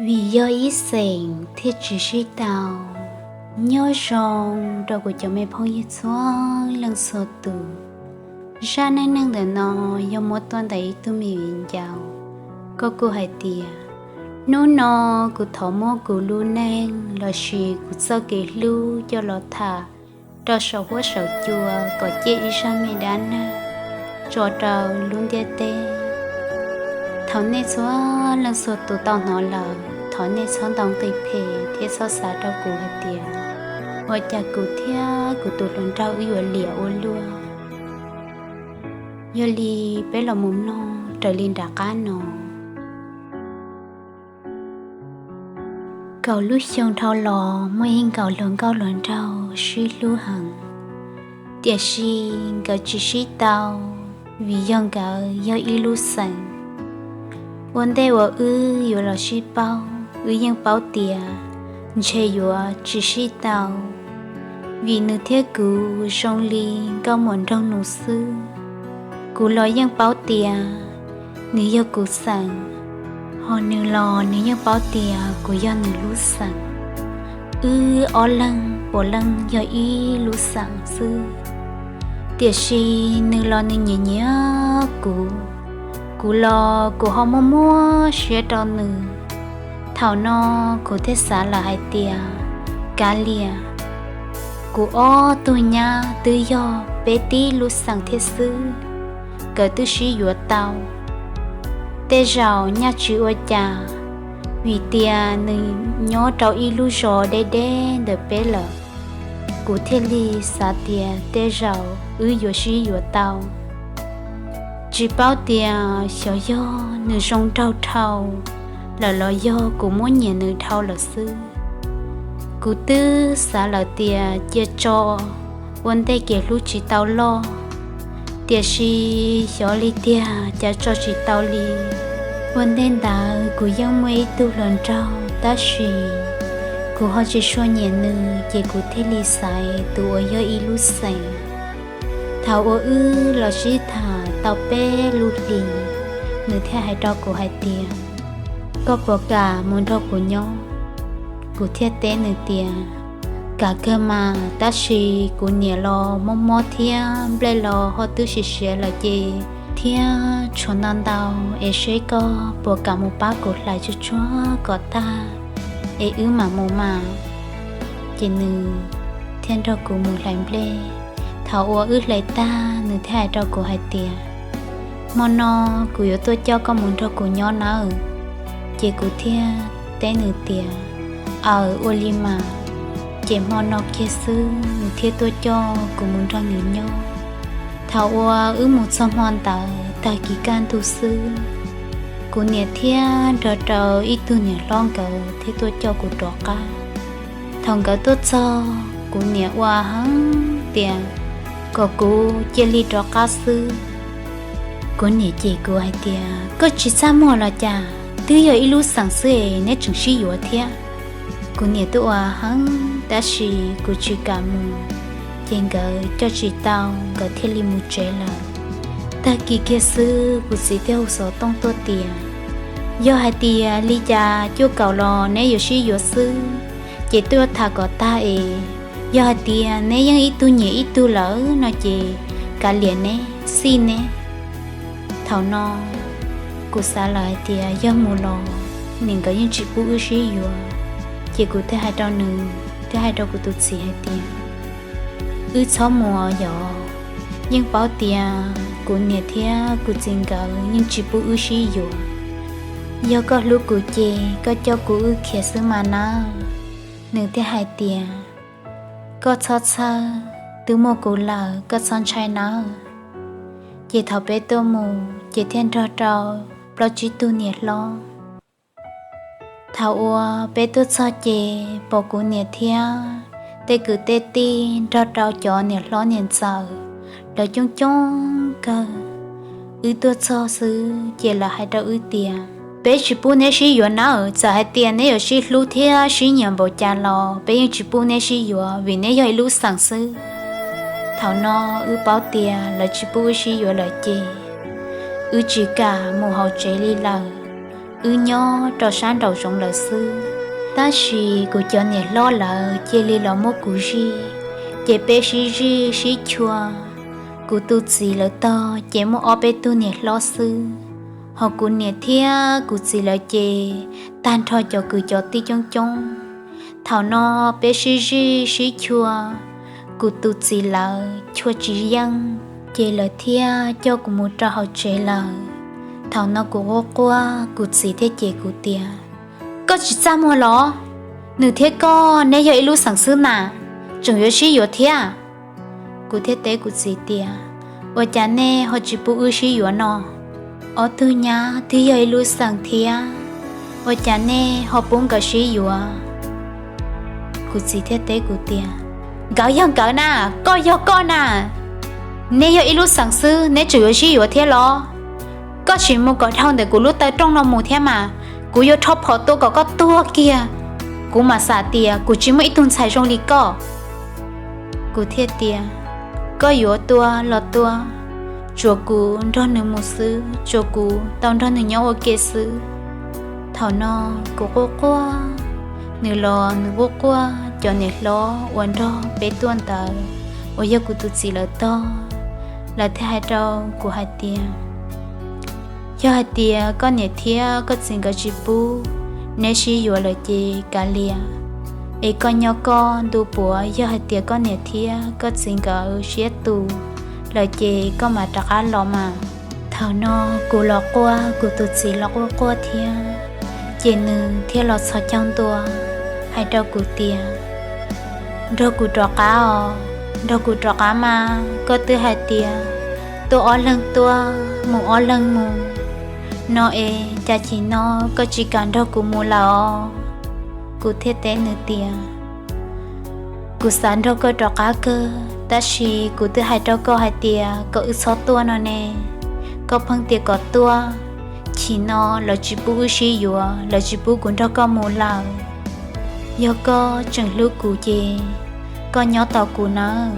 Vim yog ib xeem thiaj tsis sib tau. Nyob zoo rau kuv cov me phooj ywg txhua leej txhua tus. Zaj neej neeg ntawm no yog muab tuaj ntawm ib tug me viv ncaus. Koj kuj hais tias, hnub no kuv thov muab kuv lub neej lossis kuv txoj kev hlub coj los tham rau saum huab saum cua kom ciaj ib zaj me dab neeg tso rau lub ntiaj teb. Thaum nej txhua leej txhua tus tau hnov lawm, thov nej txhob ntaus nqi phem thiab txhob xav rau kuv hais tias ua cas kuv thiab kuv tus hluas nraug wb yuav liam ua luaj. Yog li peb los mus mloog raws li nram qab no. Kaum lub xyoo dhau los muaj ib nkaus hluas nkauj hluas nraug sib hlub heev, tiam sis nkawd tsis sib tau vim yog nkawd yog ib lub xeem. Ua ntej uas wb yuav los sib paub, wb yeej paub tias ntshe yuav tsis sib tau, vim nws thiab kuv zoo li nkauj muam nraug nus xwb. Kuv los yeej paub tias nws yog kuv xeem, hos nws los nws yeej paub tias kuv yog nws lub xeem. Wb ob leeg puav leej yog ib lub xeem xwb, tiam sis nws los nws nyiam nyiam kuv, kuv los kuv ho muaj muab siab rau nws. Thaum no kuv thiaj xav lawm hais tias, kav liam, kuv ob tug nyab twb yog peb tib lub xeem thiab xwb, nkawd twb sib yuav tau. Tej zaum nyaj tsis ua cas, vim tias nws nyob rau ib lub zos deb deb ntawm peb lawm. Kuv thiaj li xav tias tej zaum wb yuav sib yuav tau. Tsis paub tias xyov yog nws zoo nraug dhau lawm los yog kuv muab nyiam nws dhau lawm xwb. Kuv twb xav lawm tias cia tso, ua ntej kev hlub tsis tau loj, tiam sis xyov li tiag cas tso tsis tau li. Ua ntej ntawd kuv yeej muaj ib tug hluas nraug tab sis kuv ho tsis sua nyiam nws ces kuv thiaj li xaiv tus uas yog ib lub xeem. Thaum uas wb los sib tham tau peb lub hlis, nws thiaj hais rau kuv hais tias, koj puas kam mus nrog kuv nyob? Kuv thiaj teb nws tias, kam kawg mas, tab sis kuv niam los mob mob thiab nplej los ho twb siav siav lawm ces, thiab tshuav ntau ntau, es seb koj puas kam mus pab kuv hlais tsuag tsuag kom tag es wb mam mus mas. Ces nws thiaj nrog kuv mus hlais nplej. Thaum uas wb hlais tag nws thiaj hais rau kuv hais tias, hmo no kuv yuav tuaj coj koj mus nrog kuv nyob nawb. Ces kuv thiaj teb nws tias, aws, ua li mas. Ces hmo no kiag xwb nws thiaj tuaj coj kuv mus nrog nws nyob. Thaum uas wb mus txog hmo ntawd tag kis kaj ntug xwb, kuv niam thiab nrog rau ib tug niam hlob nkawd thiaj tuaj coj kuv rov qab. Thaum nkawd tuaj txog, kuv niam ua heev tias kom kuv cia li rov qab xwb. Kuv niam cem kuv hais tias, koj tsis txaj muag los cas, twb yog ib lub xeem xwb es neb tseem sib yuav thiab. Kuv niam twb ua heev tab sis kuv tsis kam mus, ces nkawd coj tsis tau, nkawd thiaj li mus tsev lawm. Tag kis kiag xwb kuv txiv thiaj hu xov tooj tuaj tias, yog hais tias li cas cuaj kaum los neb yuav sib yuav xwb, ces tuaj tham kom tag es, yog hais tias neb yeej ib tug nyiam ib tug lawm no ces kav liam neb, xij neb. Thaum no kuv xav lawm hais tias yog mus los niam nkawd yeej tsis pub wb sib yuav, ces kuv thiaj hais rau nws, thiaj hais rau kuv tus txiv hais tias, wb txhob mus os yom, yeej paub tias kuv niam thiab kuv txiv nkawd yeej tsis pub wb sib yuav. Yog koj hlub kuv ces koj coj kuv wb khiav xwb mas nawb. Nws thiaj hais tias, koj txhob txhawj, twb muaj kuv lawm, koj txhob ntshai nawb. Ces thaum peb tuaj mus ces thiaj nrog rau plaub tsib tug niam hlob. Thaum uas peb tuaj txog ces pom kuv niam thiab tej kwv tej tij nrog rau cov niam hlob niam ntxawm, lawv coob coob kawg. Wb tuaj txog xwb ces lawv hais rau wb tias, peb tsis pub neb sib yuav nawb, txawm hais tias neb yuav sib hlub thiab sib nyiam npaum cas los peb yeej tsis pub neb sib yuav vim neb yog ib lub xeem xwb. Thaum no wb paub tias lawv tsis pub wb sib yuav lawm ces wb tsis kam mus hauv tsev li lawm. wb nyob rau sab nraum zoov lawm xwb. Tab sis kuv cov niam hlob lawv cia li los muab kuv zij, ces peb sib zij sib chua. Kuv tus txiv lawv tog ces muaj ob peb tug niam hlob xwb, ho kuv niam thiab kuv txiv lawv ces tag nrho cov kwv cov tij coob coob. Thaum no peb sib zij sib chua, kuv tus txiv lawv chua tsis yeej, ces lawv thiaj coj kuv mus rau hauv tsev lawm. Thaum no kuv quaj quaj, kuv txiv thiaj cem kuv tias, Koj tsis txaj muag los? Nws thiab koj neb yog ib lub xeem xwb na, tseem yuav sib yuav thiab. Kuv thiaj teb kuv txiv tias, Ua cas nej ho tsis pub wb sib yuav no? Ob tug nyab twb yog ib lub xeem thiab, ua cas nej ho pub nkawd sib yuav? Kuv txiv thiaj teb kuv tias, Nkawd yog nkawd na, koj yog koj na, neb yog ib lub xeem xwb neb tseem yuav sib yuav thiab los? Koj sim mus kom dhau ntawm kuv lub taw rooj no mus thiab mas, kuv yuav rho phom tua kom koj tuag kiag, kuv mam xam tias kuv tsis muaj ib tug ntxhais zoo li koj. Kuv thiaj tias, Koj yuav tua los tua, tsuas kuv nrog nws mus xwb, tsuas kuv tau nrog nws nyob ua ke xwb. Thaum no kuv quaj quaj, nws los nws quaj quaj, cov niam hlob uas nrog peb tuaj ntawd uas yog kuv tus txiv lawv tog, lawv thiaj hais rau kuv hais tias, Yog hais tias koj niam thiab koj txiv nkawd tsis pub neb sib yuav lawm ces kav liam, es koj nyob koj ntu puav, yog hais tias koj niam thiab koj txiv nkawd siab tus lawm ces koj mam rov qab los mas. Thaum no kuv los quaj, kuv tus txiv los quaj quaj thiab, ces nws thiaj los txhos caug ntua hais rau kuv tias, Nrog kuv rov qab os, nrog kuv rov qab mas, koj twb hais tias tuaj ob leeg tuaj, mus ob leeg mus no es cas chim no koj tsis kam nrog kuv mus lawm os? Kuv thiaj teb nws tias, Kuv xav nrog koj rov qab kawg, tab sis kuv twb hais rau koj hais tias kom wb txhob tuaj no ne, koj pheej tias kom tuaj. Chim no lawv tsis pub wb sib yuav, lawv tsis pub kuv nrog koj mus lawm. Yog koj tseem hlub kuv ces koj nyob tos kuv nawb,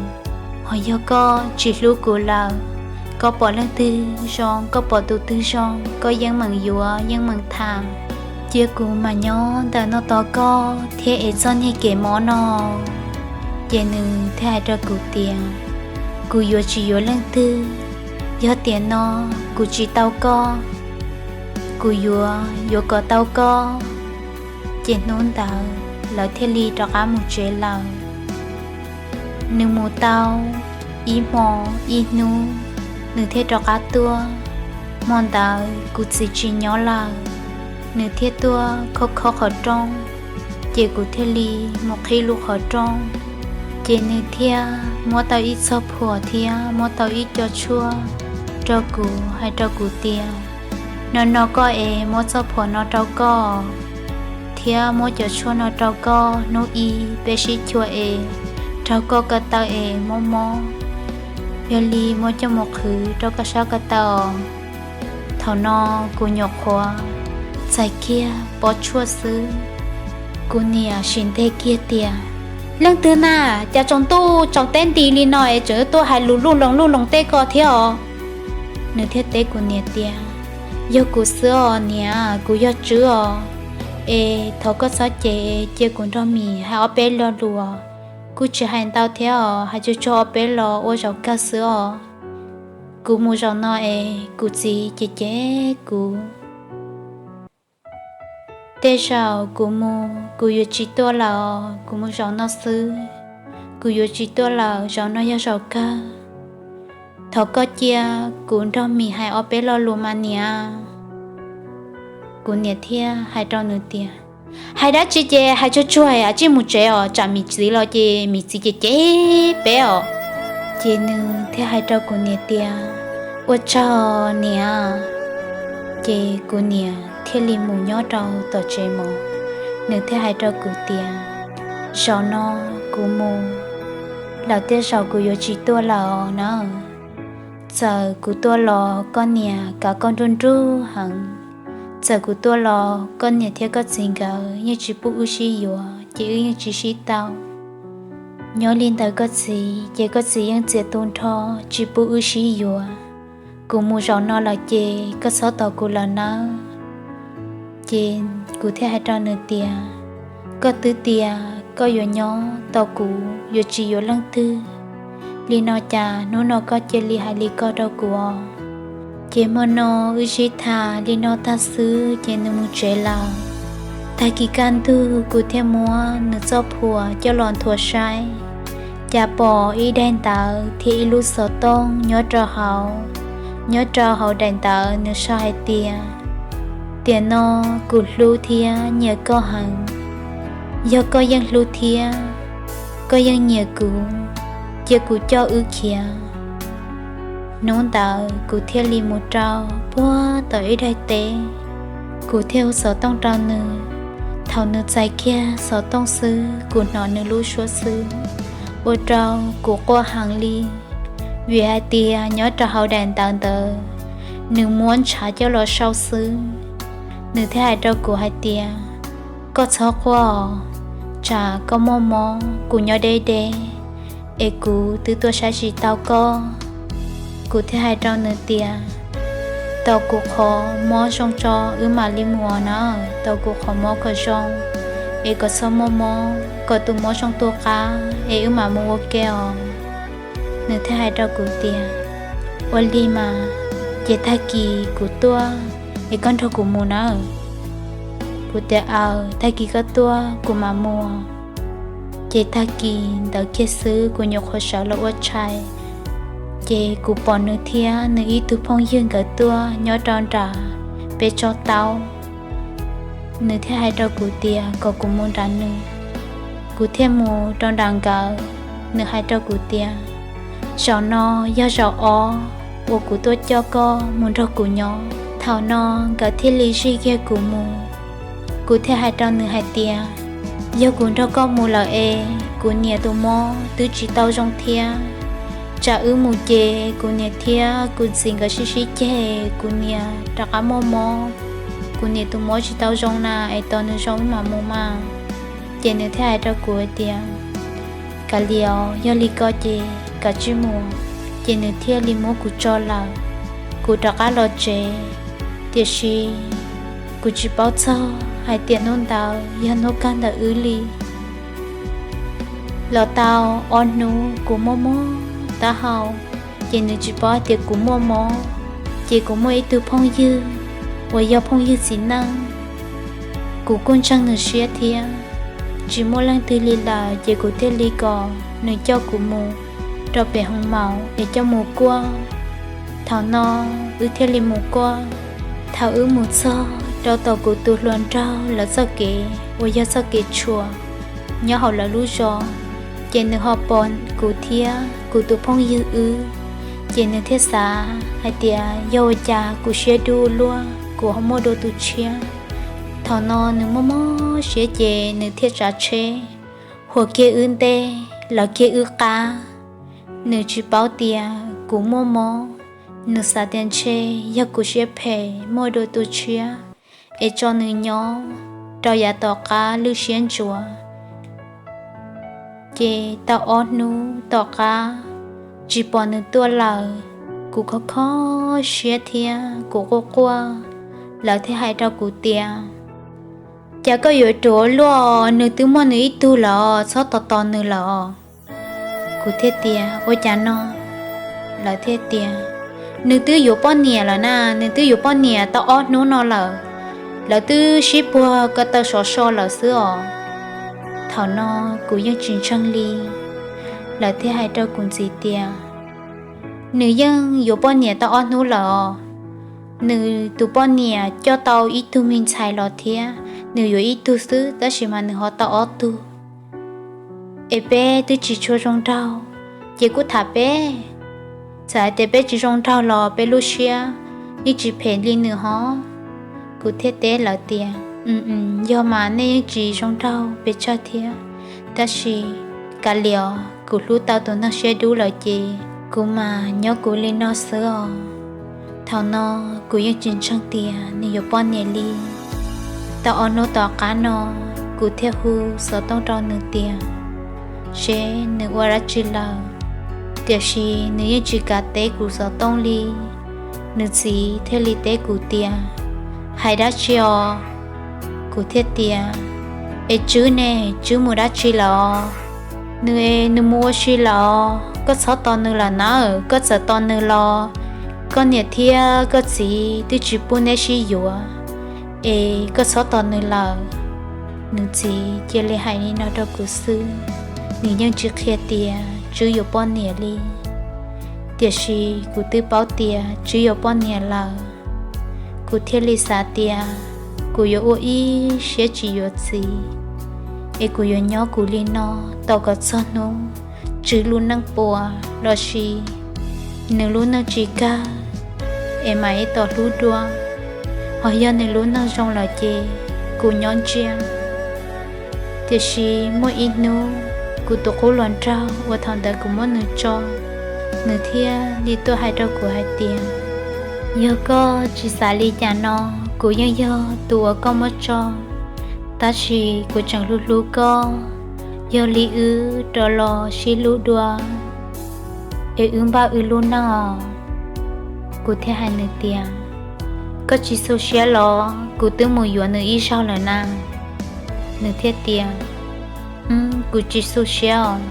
ho yog koj tsis hlub kuv lawm, koj pom leej twg zoo, koj pom tus twg zoo, koj yeej meem yuav yeej meem tham, cia kuv mam nyob ntawm no tos koj thiab es txoj niag kev mob no. Ces nws thiaj hais rau kuv tias, Kuv yuav tsis yuav leej twg, yog tiam no kuv tsis tau koj, kuv yuav yuav kom tau koj. Ces hnub ntawd lawv thiaj li rov qab mus tsev lawm. Nws mus tau ib hmo ib hnub, nws thiaj rov qab tuaj. Hmo ntawd kuv txiv tsis nyob lawm, nws thiaj tuaj khob khob qhov rooj, ces kuv thiaj li mus qhib lub qhov rooj. Ces nws thiaj muab tau ib txoj phuam thiab muab tau ib co tshuaj rau kuv, hais rau kuv tias, No no koj es muab txoj phuam no rau koj, thiab muab cov tshuaj no rau koj, hnub ib peb sib chua es raug koj ko taw es mob mob, yog li muab coj mus qhwv rau koj sab ko taw. Thaum no kuv nyuam qhuav txais kiag pob tshuaj xwb, kuv niam sim nteg kiag tias, Leej twg na, cas tsaus ntuj tsaus teb nti li no es tseem tuaj hais lus luj loos luj loos tej ko thiab os? Nws thiaj teb kuv niam tias, Yog kuv xwb os niam, kuv yog Tswb os. Es thov koj txhob cem, cia kuv nrog Mim hais ob peb lo lus os. Kuj tsis hais ntau thiab os, hais tsuag tsuag ob peb lo ua zaum kawg xwb os. Kuv mus zaum no es kuv txiv cem cem kuv. Tej zaum kuv mus kuv yuav tsis tuaj lawm os, kuv mus zaum no xwb, kuv yuav tsis tuaj lawm, zaum no yog zaum kawg. Thov koj cia kuv nrog Mim hais ob peb lo lus mas niam. Kuv niam thiaj hais rau nws tias, Hais dab tsi ces hais tsuag tsuag es tsij mus tsev os, tsam Mim txiv los ces Mim txiv cem cem peb os. Ces nws thiaj hais rau kuv niam tias, Ua tsaug niam. Ces kuv niam thiaj li mus nyob rau tom tsev mov. Nws thiaj hais rau kuv tias, Zaum no kuv mus lawm, tej zaum kuv yuav tsis tuaj lawm os na. Txawm kuv tuaj los koj niam kav koj nruj nruj heev. Txawm kuv tuaj los koj niam thiab koj txiv nkawd yeej tsis pub wb sib yuav, ces wb yeej tsis sib tau. Nyob li ntawm koj txiv ces koj txiv yeej txias tu nrho tsis pub wb sib yuav. Kuv mus zaum no lawm ces koj txhob tos kuv lawm nawb. Ces kuv thiaj hais rau nws tias, koj twb tias koj yuav nyob tos kuv, yuav tsis yuav leej twg. Li no cas hnub no koj cia li hais li koj rau kuv os? Ces hmo no wb sib tham li no tag xwb ces nws mus tsev lawm. Tag kis kaj ntug kuv thiaj muab nws txoj phuam coj los nthuav saib, cas pom ib daim ntawv thiab ib lub xov tooj nyob rau hauv. Nyob rau hauv daim ntawv nws sau hais tias, tiam no kuv hlub thiab nyiam koj heev. Yog koj yeej hlub thiab koj yeej nyiam kuv, cia kuv coj wb khiav. Hnub ntawd kuv thiaj li mus rau puag tom ib daim teb, kuv thiaj hu xov tooj rau nws. Thaum nws txais kiag xov tooj xwb kuv hnov nws lub suab xwb, ua rau kuv quaj heev li. Vim hais tias nyob rau hauv daim ntawv ntawd, nws muab ntshav coj los sau xwb. Nws thiaj hais rau kuv hais tias, koj txhob quaj os, tsam koj muaj mob, kuv nyob deb deb, es kuv twb tuaj saib tsis tau koj. Kuv thiaj hais rau nws tias, tos kuv qhov mob zoo tso wb mam li mus na, tos kuv qhov mob kom zoo, es kom txhob muaj mob, kom tus mob zoo tu qab es wb mam mus ua ke os. Nws thiaj hais rau kuv tias, ua li mas, ces tag kis kuv tuaj es koj nrog kuv mus na. Kuv tias, aws, tag kis koj tuaj kuv mam mus. Ces tag kis ntawd kiag xwb kuv nyuam qhuav sawv los ua tshais, ces kuv pom nws thiab nws ib tug phooj ywg nkawd tuaj nyob rau nram peb tsob taub. Nws thiaj hais rau kuv tias kom kuv mus nram nws. Kuv thiaj mus rau nram nkawd. Nws hais rau kuv tias, zaum no yog zaum ob uas kuv tuaj coj koj mus nrog kuv nyob. Thaum no nkawd thiaj li zij kiag kuv mus. Kuv thiaj hais rau nws hais tias, yog kuv nrog koj mus lawm es kuv niam tus mob twb tsis tau zoo thiab. Tsam wb mus ces kuv niam thiab kuv txiv nkawd sib sib ceg, kuv niam rov qab muaj mob, kuv niam tus mob tsis tau zoo na, es tos nws zoo wb mam mus mas. Ces nws thiaj hais rau kuv hais tias, kav liam os, yog li ko ces kav tsij mus. Ces nws thiaj li muab kuv tso lawm. Kuv rov qab los tsev, tiam sis kuv tsis paub txog hais tias hnub ntawd yog hnub kawg ntawm wb li. Los tau ob hnub kuv muaj mob taub hau, ces nws tsis paub hais tias kuv muaj mob. Ces kuv muaj ib tug phooj ywg uas yog phooj ywg txiv neej, kuv kuj ntseeg nws siab thiab. Tsis muaj leej twg li lawm ces kuv thiaj li kom nws coj kuv mus rau pem hoo maum es coj mus kuaj. Thaum no wb thiaj li mus kuaj. Thaum wb mus txog rau tom kuv tus hluas nraug lawv txoj kev uas yog txoj kev tshuam nyob hauv lawv lub zos, ces nws ho pom kuv thiab kuv tus phooj ywg wb, ces nws thiaj xav hais tias yog ua cas kuv siab dub luaj kuv ho muaj dua tus tshiab. Thaum no nws muaj mob siab ces nws thiaj tsav tsheb huam kiag wb ntej, lawv kiag wb qab. Nws tsis paub tias kuv muaj mob, nws xav tias ntshe yog kuv siab phem muaj dua tus tshiab, es tso nws nyob rau yav tom qab lwj siab ntsuav. Ces tau ob hnub tom qab tsis pom nws tuaj lawm, kuv kho kho siab thiab kuv quaj quaj. Lawv thiaj hais rau kuv tias, cas koj yuav ruam luaj, nws twb muaj nws ib tug lawm, txhob tos tos nws lawm. Kuv thiaj tias, ua cas no? Lawv thiaj tias, nws twb yuav poj niam lawm na, nws twb yuav poj niam tau ob hnub no lawm, lawv twb sib puag ko taw sov so lawm xwb os. Thaum no kuv yeej tsis ntseeg li. Lawv thiaj hais rau kuv ntxiv tias, nws yeej yuav poj niam tau ob hnub lawm os. Nws tus poj niam coj tau ib tug me ntxhais los thiab, nws yuav ib tug xwb tab sis mas nws ho tau ob tug. Es peb twb tsis tshua zoo nraug, ces kuj tham peb, txawm hais tias peb tsis zoo nraug los peb lub siab yeej tsis phem li nws hov. Kuv thiaj teb lawv tias, yog mas nej yeej tsis zoo nraug pes tsawg thiab, tab sis kav liam, kuv hlub tau tus neeg siab dub lawm ces kuv mas nyob kuv li no xwb os. Thaum no kuv yeej tsis ntseeg tias nws yuav poj niam li. Tau ob hnub tom qab no, kuv thiaj hu xov tooj rau nws tias seb nws ua dab tsi lawm, tiam sis nws yeej tsis kam teb kuv xov tooj li. Nws txiv thiaj li teb kuv tias, hais dab tsi os, Kuv thiaj tias, es Tswb ne, Tswb mus dab tsi lawm? Nws es nws mus ua si lawm, koj txhob tos nws lawm nawb. Koj txawm tos nws los koj niam thiab koj txiv twb tsis pub neb sib yuav, es koj txhob tos nws lawm. Nws txiv cia li hais li no rau kuv xwb, nws yeej tsis qhia tias Tswb yuav poj niam li. Tiam sis kuv twb paub tias Tswb yuav poj niam lawm, kuv thiaj li xav tias kuv yuav ua ib siab tsis yuav txiv, es kuv yuav nyob kuv li no tos kom txog hnub Tswb lub neej puas lossis nws lub neej tsis kawg, es mam ib tos hlub dua. Ho yog nws lub neej zoo lawm ces kuv nyob ntsiag. Tiam sis muaj ib hnub, kuv tus qub hluas nraug uas thaum ntawd kuv muab nws tso, nws thiaj li tuaj hais rau kuv hais tias, yog koj tsis xav li cas no, kuv yeej yog tus uas koj muab tso, tab sis kuv tseem hlub hlub koj, yog li wb rov los sib hlub dua, es wb npaj wb lub neej os. Kuv thiaj hais nws tias, koj tsis xu siab los? Kuv twb mus yuav nws ib zaug lawm na. Nws thiaj tias, kuv tsis xu siab os,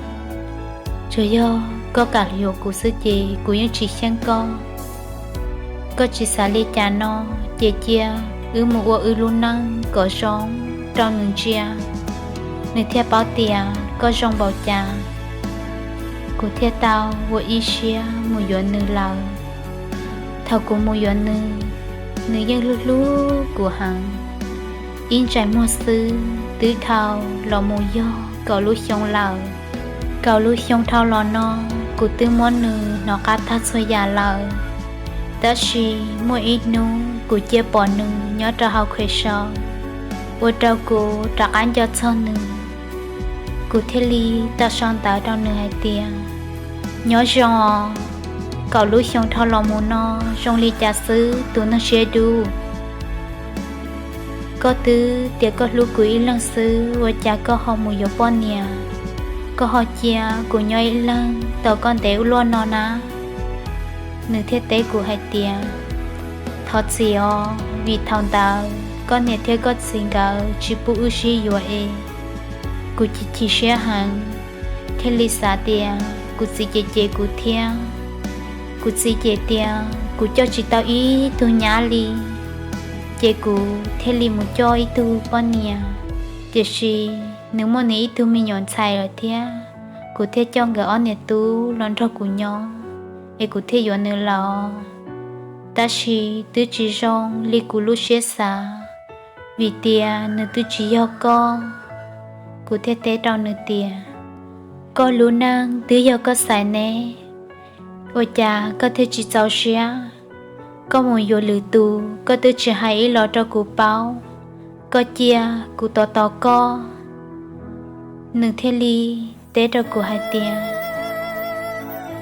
tsuas yog koj kam yuav kuv xwb ces kuv yeej tsis xyeeb koj. Koj tsis xav li cas no, ces cia wb mus ua wb lub neej kom zoo rau nws ntsia, nws thiaj paub tias koj zoo npaum cas. Kuv thiaj tau ua ib siab mus yuav nws lawm. Thaum kuv mus yuav nws, nws yeej hlub hlub kuv heev. Ib ntsais muag xwb twb dhau los mus yog kaum lub xyoo lawm. Kaum lub xyoo dhau los no, kuv twb muab nws hnov qab tag txhua yam lawm. Tab sis muaj ib hnub kuv cia pom nws nyob rau hauv khuem sau, ua rau kuv rov qab nco txog nws. Kuv thiaj li tau sau ntawv rau nws hais tias, nyob zoo os, kaum lub xyoo dhau los mus no zoo li cas xwb tus neeg siab dub? Koj twb tias koj hlub kuv ib leeg xwb, ua cas koj ho mus yuav poj niam? Koj ho cia kuv nyob ib leeg tos koj ntev ua luaj no na? Nws thiaj teb kuv hais tias, thov txim os, vim thaum ntawd koj niam thiab koj txiv nkawd tsis pub wb sib yuav es kuv chim chim siab heev, thiaj li xav tias kuv txiv cem cem kuv thiab. Kuv txiv cem tias kuv coj tsis tau ib tug nyab li, ces kuv thiaj li mus coj ib tug poj niam. Tiam sis nws muaj nws ib tug me nyuam ntxhais lawm thiab, kuv thiaj coj nkawd ob niam tub los nrog kuv nyob, es kuv thiaj yuav nws los. Tab sis twb tsis zoo li kuv lub siab xav, vim tias nws twb tsis yog koj. Kuv thiaj teb rau nws tias, koj lub neej twb yog koj xaiv ne, ua cas koj thiaj tsis txaus siab? Koj mus yuav lwm tus koj twb tsis hais ib los rau kuv paub, koj cia kuv tos tos koj. Nws thiaj li teb rau kuv hais tias,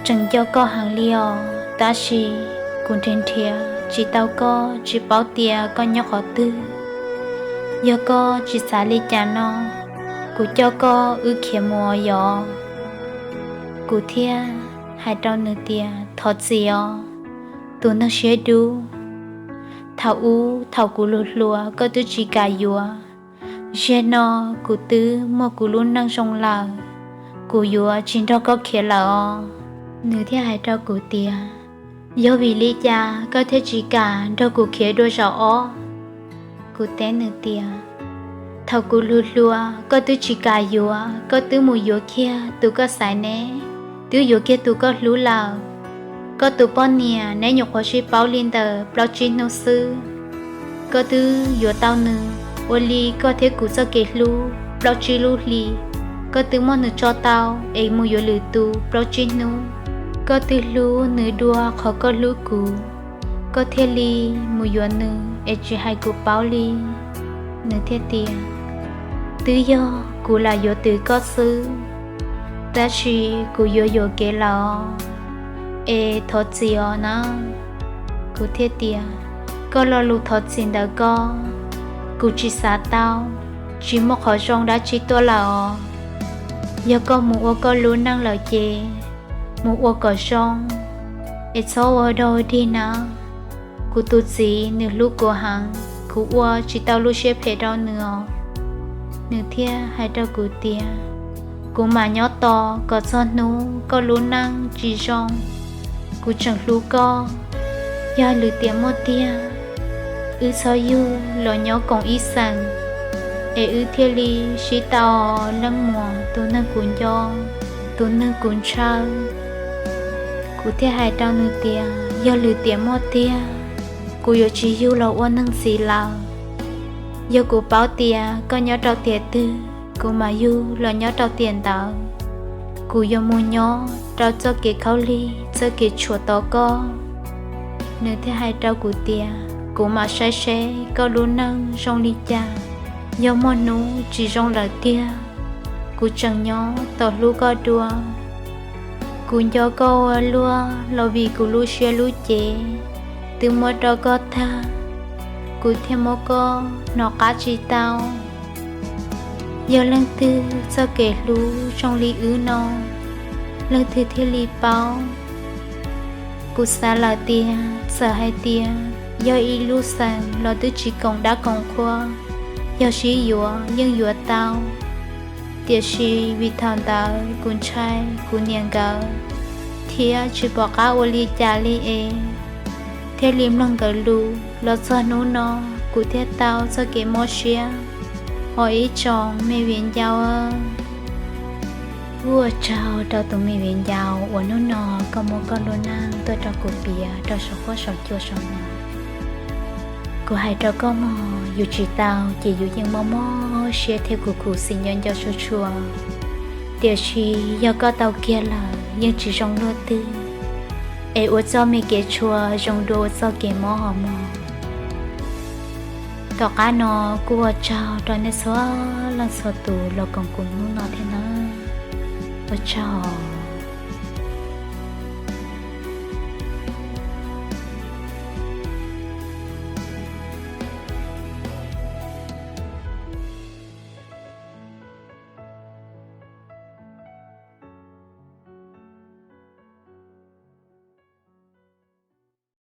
tseem nco koj heev li os, tab sis kuv nrhiav nrhiav tsis tau koj, tsis paub tias koj nyob qhov twg. Yog koj tsis xav li cas no, kuv coj koj wb khiav mus os yom. Kuv thiaj hais rau nws tias, thov txim os, tus neeg siab dub. Thaum ub thaum kuv hluas hluas koj twb tsis kam yuav, zaum no kuv twb muaj kuv lub neej zoo lawm, kuv yuav tsis nrog koj khiav lawm os. Nws thiaj hais rau kuv tias, yog vim li cas koj thiaj tsis kam nrog kuv khiav dua zaum ob? Kuv teb nws tias, thaum kuv hluas hluas koj twb tsis kam yuav, koj twb mus yuav kiag tus koj xaiv ne, twb yuav kiag tus koj hlub lawm. Koj tus poj niam neb nyuam qhuav sib paub li ntawm plaub tsib hnub xwb, koj twb yuav tau nws. Ua li koj thiab kuv txoj kev hlub plaub tsib lub hli, koj twb muab nws tso tau es mus yuav lwm tus plaub tsib hnub. Koj twb hlub nws dua qhov koj hlub kuv, koj thiaj li mus yuav nws es tsis hais kuv paub li. Nws thiaj tias, twb yog kuv lam yuav twm koj xwb, tab sis kuv yuav yuam kev lawm os, es thov txim os na. Kuv thiaj tias, koj lo lus thov txim ntawm koj, kuv tsis xav tau, tsis muaj qhov zoo dab tsi tuaj lawm os. Yog koj mus ua koj lub neej lawm ces mus ua kom zoo, es txhob ua dog dig na. Kuv tus txiv nws hlub kuv heev, kuv ua tsis tau lub siab phem rau nws os. Nws thiaj hais rau kuv tias, kuv mam nyob tos kom txog hnub koj lub neej tsis zoo, kuv tseem hlub koj. Yog lwm tiam muaj tiag, wb txhob yug los nyob koom ib xeem, es wb thiaj li sib tau leej muam, tus neeg kuv nco, tus neeg kuv ntshaw. Kuv thiaj hais rau nws tias, yog lwm tiam muaj tiag, kuv yuav tsis yug los ua neeg ntxiv lawm. Yog kuv paub tias koj nyob rau tiam twg, kuv mam yug los nyob rau tiam ntawd. Kuv yuav mus nyob rau txoj kev khaub lig, txoj kev tshuav tos koj. Nws thiaj hais rau kuv tias, kuv mam saib seb koj lub neej zoo li cas. Yog muaj hnub tsis zoo lawm tiag, kuv tseem nyob tos hlub koj dua. Kuv nco koj ua luaj los vim kuv lub siab lub cev twb muab rau koj tag, kuv thiaj muab koj hnov qab tsis tau. Yog leej twg txoj kev hlub zoo li wb no, leej twg thiaj li paub. Kuv xav lawm tias txawm hais tias yog ib lub xeem los twb tsis koom dab koom qhua, yog sib yuav yeej yuav tau. Tiam sis vim thaum ntawd kuv ntshai kuv niam nkawd thiab tsis pom qab ua li cas li es thiaj li mloog nkawd lus los txog hnub no kuv thiaj tau txoj kev mob siab. Os ib tsoom me viv ncaus, kuj ua tsaug rau tus me viv ncaus uas hnub no koj muab koj lub neej tuaj rau kuv piav rau saum huab saum cua saum no. Kuv hais rau koj mog, yus tsis tau ces yus yeej mob mob siab thiab khuv khuv xim nco nco tshua tshua. Tiam sis yog koj tau kiag lawm yeej tsis zoo luaj twg, es ua txoj me kev tshua zoo dua ua txoj kev mob hos mog. Tom qab no kuj ua tsaug rau nej txhua leej txhua tus los koom kuv hnub no thiab na. Ua tsaug.